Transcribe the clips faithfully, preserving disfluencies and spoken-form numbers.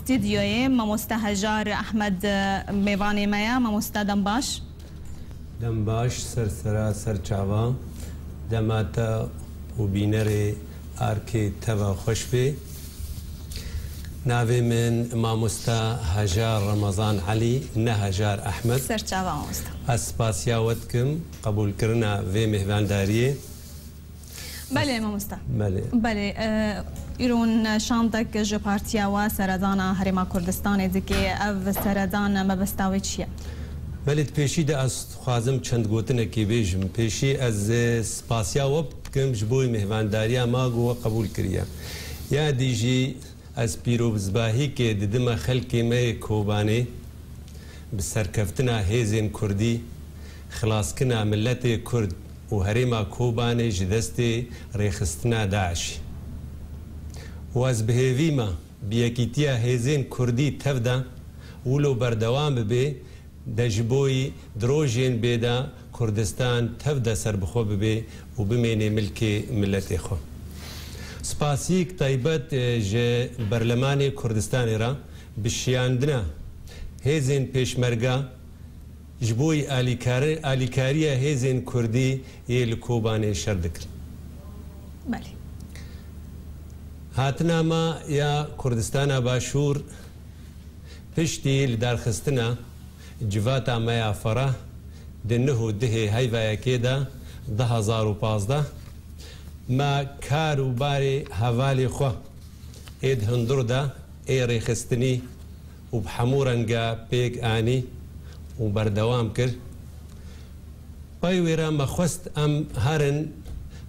Stûdyoyê Mamoste Hejar Ehmed, e, mêvanê me ye. Mamoste, dem baş. Dem baş, ser sera, ser çava. Dema te û bînerê arkê teva xweş bê. Navê min Mamoste Hejar Remezan Elî, ne Hejar Ehmed. Ser çava, mamoste. Ez spasiya we dikim qebûlkirina vê mêhvandariyê. Belê, mamoste. Belê. Belê, e, îro hûn şandek ji partiya we, seredana Herêma Kurdistanê dike. Ev seredan mebesta wê çi ye? Belê, di pêşî de ez dixwazim çend gotinekê bêjim. Pêşî ez, e, spasiya we bikim ji bo mêhvandariya me ku we qebûl kiriye. Ya dî jî ez pîrozbahîkê didime xelkê me yê Kobanê bi serkeftina hêzên Kurdî, xilaskirina miletê Kurd û herêma Kobanê ji destê rêxistina DAIŞ'ê. Û ez bi hêvî me bi yekîtiya hêzên Kurdî tev de wilo berdewam bibe, de ji bo yî di rojên bê de Kurdistan tev de serbixwe bibe û bimêne milkê miletê xwe. Spasiyek taybet, e, ji Berlemanê Kurdistanê re bi şiyandina hêzên pêşmerga ji bo yî alîkari-, alîkariya hêzên Kurdî yê li Kobanê şer dikin. Belê. Hatina me ya Kurdistana Başûr piştî lidarxistina civata me ya Ferah di neh û dihê heyva yekê de du hezar û pazdeh, me kar û barê hevalê xwe ê di hundir de ê rêxistinî û bi hemû renga pêk anî û berdewam kir. Pey wê re me xwest em herin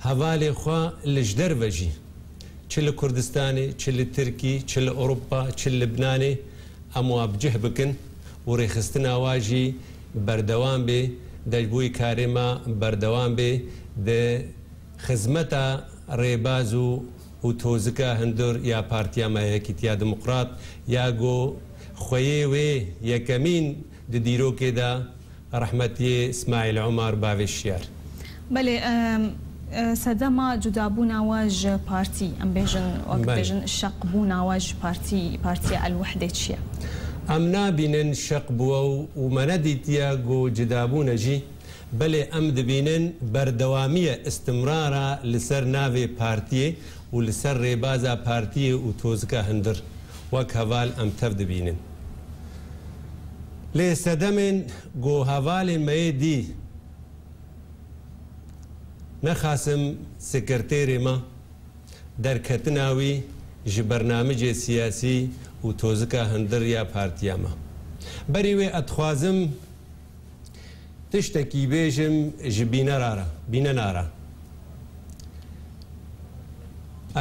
hevalê xwe li ji derve jî, çi li Kurdistanê, çi li Tirkî, çi li Ewropa, çi li Libnanê, em wa bi cih bikin û rêxistina wa jî berdewam bê, de ji bo yî karê me berdewam bê, di xizmeta rêbaz û, û tozika hundir ya Partiya me ya Yekîtiya Demokrat, ya ku xweyê wê yekemîn di dîrokê de rehmetiyê Îsmaîl Omar bavê Şiyar. Belê, em, e, sedema cudabûna we ji partî, em bêjin, wek Belê. bêjin, şeqbûna we ji partî, Partiya El Wehdê çi ye? Em nabînin şeq bûwe û, û me nedîtiye ku cudabûne jî, belê em dibînin berdewamiye, istimrara li ser navê partiyê û li ser rêbaza partiyê û tozika hundir wek heval em tev dibînin. Lê sedemên ku hevalên me yê dî nexasim sekreterê me derketina wî ji bernamicê siyasî û tozika hundir ya partiya me. Berî wê ez dixwazim tiştekî bêjim ji bînera re, bînena re.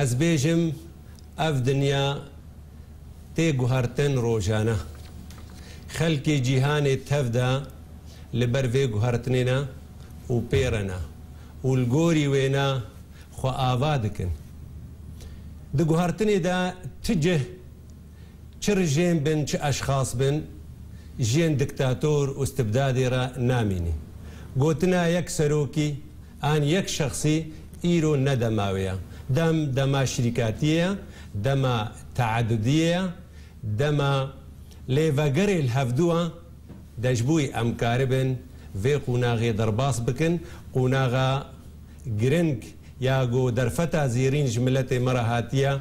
Ez bêjim, ev dinya tê guhertin rojane. Xelkê cîhanê tev de li ber vê guhertinê ne û pê re ne û li gorî wê ne xwe ava dikin. Di guhertinê de ti cih, çi rijêm bin, çi eşxas bin, ji yên diktator û istibdadê re namînî. Gotina yek serokî an yek şexsî îro ne dema wê ye. Dem, dema şirîkatiyê ye, dema teadudiyê ye, dema lêvegerê li hevdû e, de ji bo em karibin vê qonaxê derbas bikin, qonaxa giring ya ku derfeta zêrîn ji miletê me re hatiye,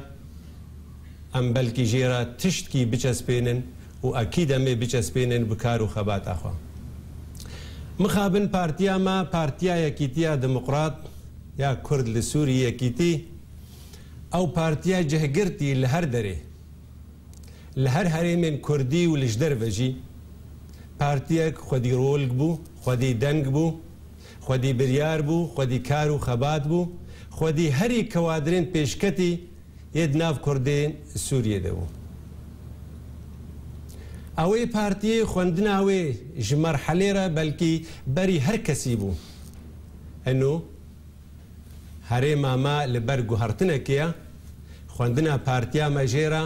em belkî jê re tiştkî biçespênin û ekîd em ê biçespênin bi kar û xebata xwe. Mixabin partiya me, Partiya Yekîtiya Demokrat ya Kurd li Sûrî, Yekîtî, ew partiya cihgirtî li her derê, li her herêmên Kurdî û li ji derve jî, partiyek xwedî rol bû, xwedî deng bû, xwedî biryar bû, xwedî kar û xebat bû, xwedî herî kewadirên pêşketî yê di nav Kurdên Sûriyê de bû. Ew ê partiyê xwendina wê ji merhelê re belkî berî her kesî bû. Eno herêma me li ber guhertinekê ye, xwendina partiya me jê re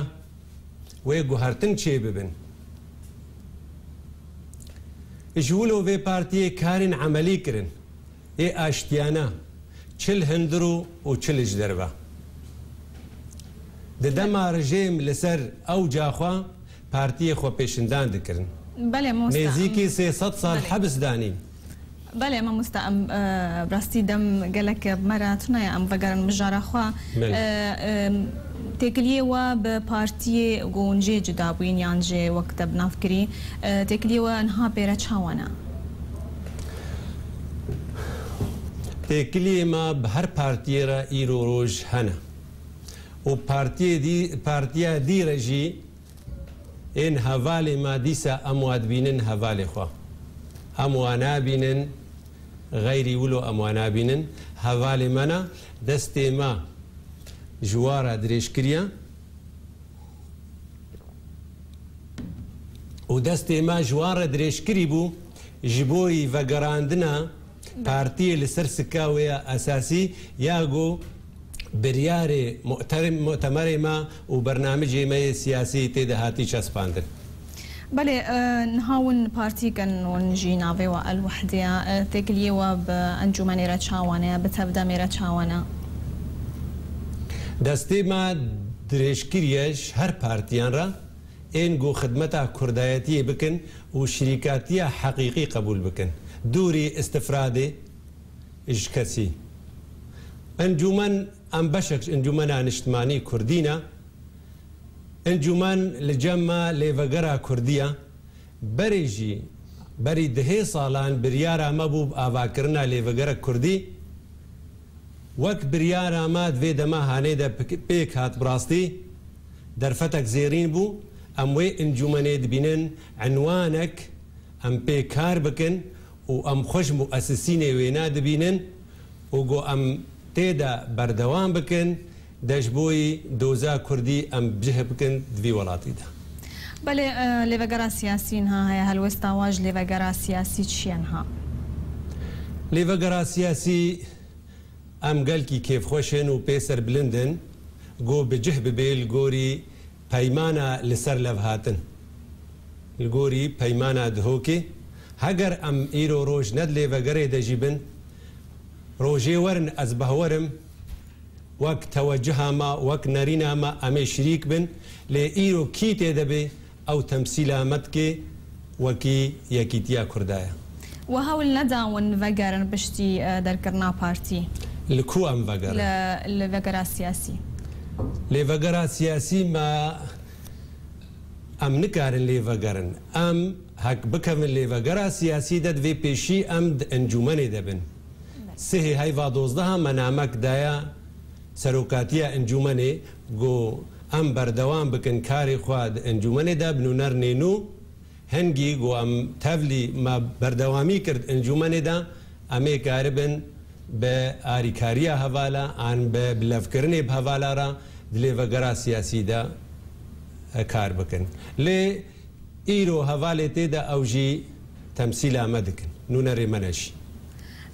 wê guhertin çêbibin. Ji wilo vê partiyê karên emelî kirin, ê aştiyane, çi li hundir û, û çi li ji derve. Di dema rejîm li ser ew caxwe partiyê xwe pêşindan dikirin. Belê, mamosta, em Nêzîkî sê sed sal Belê. Hibs danîn. Belê, mamosta, em, e, bi rastî dem gelek bi me re tune ye, em vegerin mijara xwe. Belê. E, e, têkiliyê we bi partiyê ku hûn jê cuda bûyîn yan jê wek te bi nav kirî, e, têkiliyê we niha pê re çawa ne? Têkiliyê me bi her partiyê re îro roj hene. Û partiyê dî, partiya dî re jî ên hevalê me dîsa em wa dibînin hevalê xwe. Em wa nabînin, xeyrî wilo em wa nabînin. Hevalê me ne, destê me ji wa re dirêj kiriye. Û destê me ji wan re dirêjkirî bû, ji bo yî vegerandina partiyê li ser sika wê ya esasî ya ku biryarê muhterem-, muhtemerê me û bernamijê me yê siyasî tê de hatî çespandin. Belê, e, niha win partî kin, win jî navê we El Wehdê ye. E, têkiliyê we bi encûmenê re çawa ne, bi tevdemê re çawa ne? Destê me dirêjkiriye ji her partiyan re. Ên ku xidmeta kurdayetiyê bikin û şirîkatiya heqîqî qebûl bikin, dûrî îstifradê ji kesî. Encûmen, em beşek ji Encûmena Niştimanî Kurdî ne. Encûmen li cem me lêvegera Kurdî ye. Berê jî, berî dehê salan biryara me bû bi avakirina lêvegerek Kurdî. Wek biryara me di vê dema hanê de pik-, pêk hat, bi rastî derfetek zêrîn bû. Em wê encûmenê dibînin enwanek em pê kar bikin û em xwe ji muesisînê wêne dibînin û ku em tê de berdewam bikin, de ji bo yî doza Kurdî em cih bikin di vî welatî de. Belê, e, lêvegera siyasî niha heye. Helwesta we ji lêvegera siyasî çi ye niha? Lêvegera siyasî Em gelkî kêfxweş in û pê serbilind in ku bi cih bibe li gorî peymana li ser lev hatin, li gorî peymana Dihokê. Heger em îro roj ne di lêvegerê de jî bin, rojê werin ez behwerim wek tewecuha me, wek nerîna me em ê şirîk bin. Lê îro kî tê de bê, ew temsîla me dike wekî yekîtiya Kurda ye. We hewl neda win vegerin piştî, e, derkirina partî? Li ku em vegerin? Li, li vegera siyasî. Lê vegera siyasî me, em nikarin lê vegerin. Em hek bikevin lê vegera siyasî de, divê pêşî em di encûmenê de bin. Sihê heyva dozdeha me namek daya serokatiya encûmenê, ku em berdewam bikin karê xwe di encûmenê de, bi nûnerên nû. Hingî ku em tevlî me berdewamî kir di encûmenê de, em ê karibin bi arîkariya hevala an bi bilevkirinê bi hevala re di lêvegera siyasî de, e, kar bikin. Lê îro hevalê tê de ew jî temsîla me dikin, nûnerê me ne jî.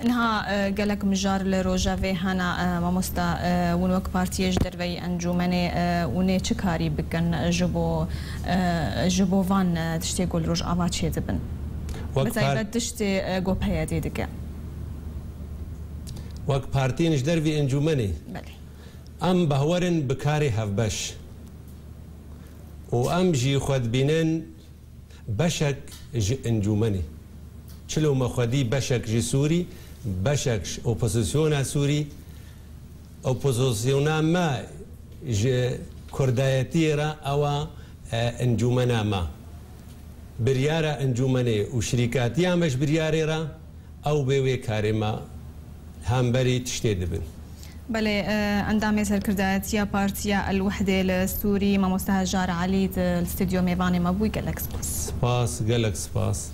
Niha, e, gelek mijar li rojevê hene, e, mamosta, e, hûn wek partiyê ji derveyî encûmenê, e, hûn ê çi karî bikin ji bo, e, ji bo van, e, tiştê ku li Rojava çêdibin? Wek Bi taybet par- tiştê, e, ku P Y D dike. Wek partiyên ji dervî encûmenê. Belê. Em behwerin bi karê hevbeş. Û em jî xwe dibînin beşek ji encûmenê. Çilo me xwedî beşek ji Sûrî, beşek ji opozisyona Sûrî. Opozisyona me ji kurdayetiyê re ew a, e, encûmena me. Biryara encûmenê û şirîkatiya me ji biryarê re, ew bê wê karê me hemberî tiştê dibin. Belê, e, endamê serkirdayetiya Partiya El Wehdê li Sûrî, Mamoste Hejar Elî, di, li stûdyo mêvanê me bû. Gelek spas. Spas, gelek spas.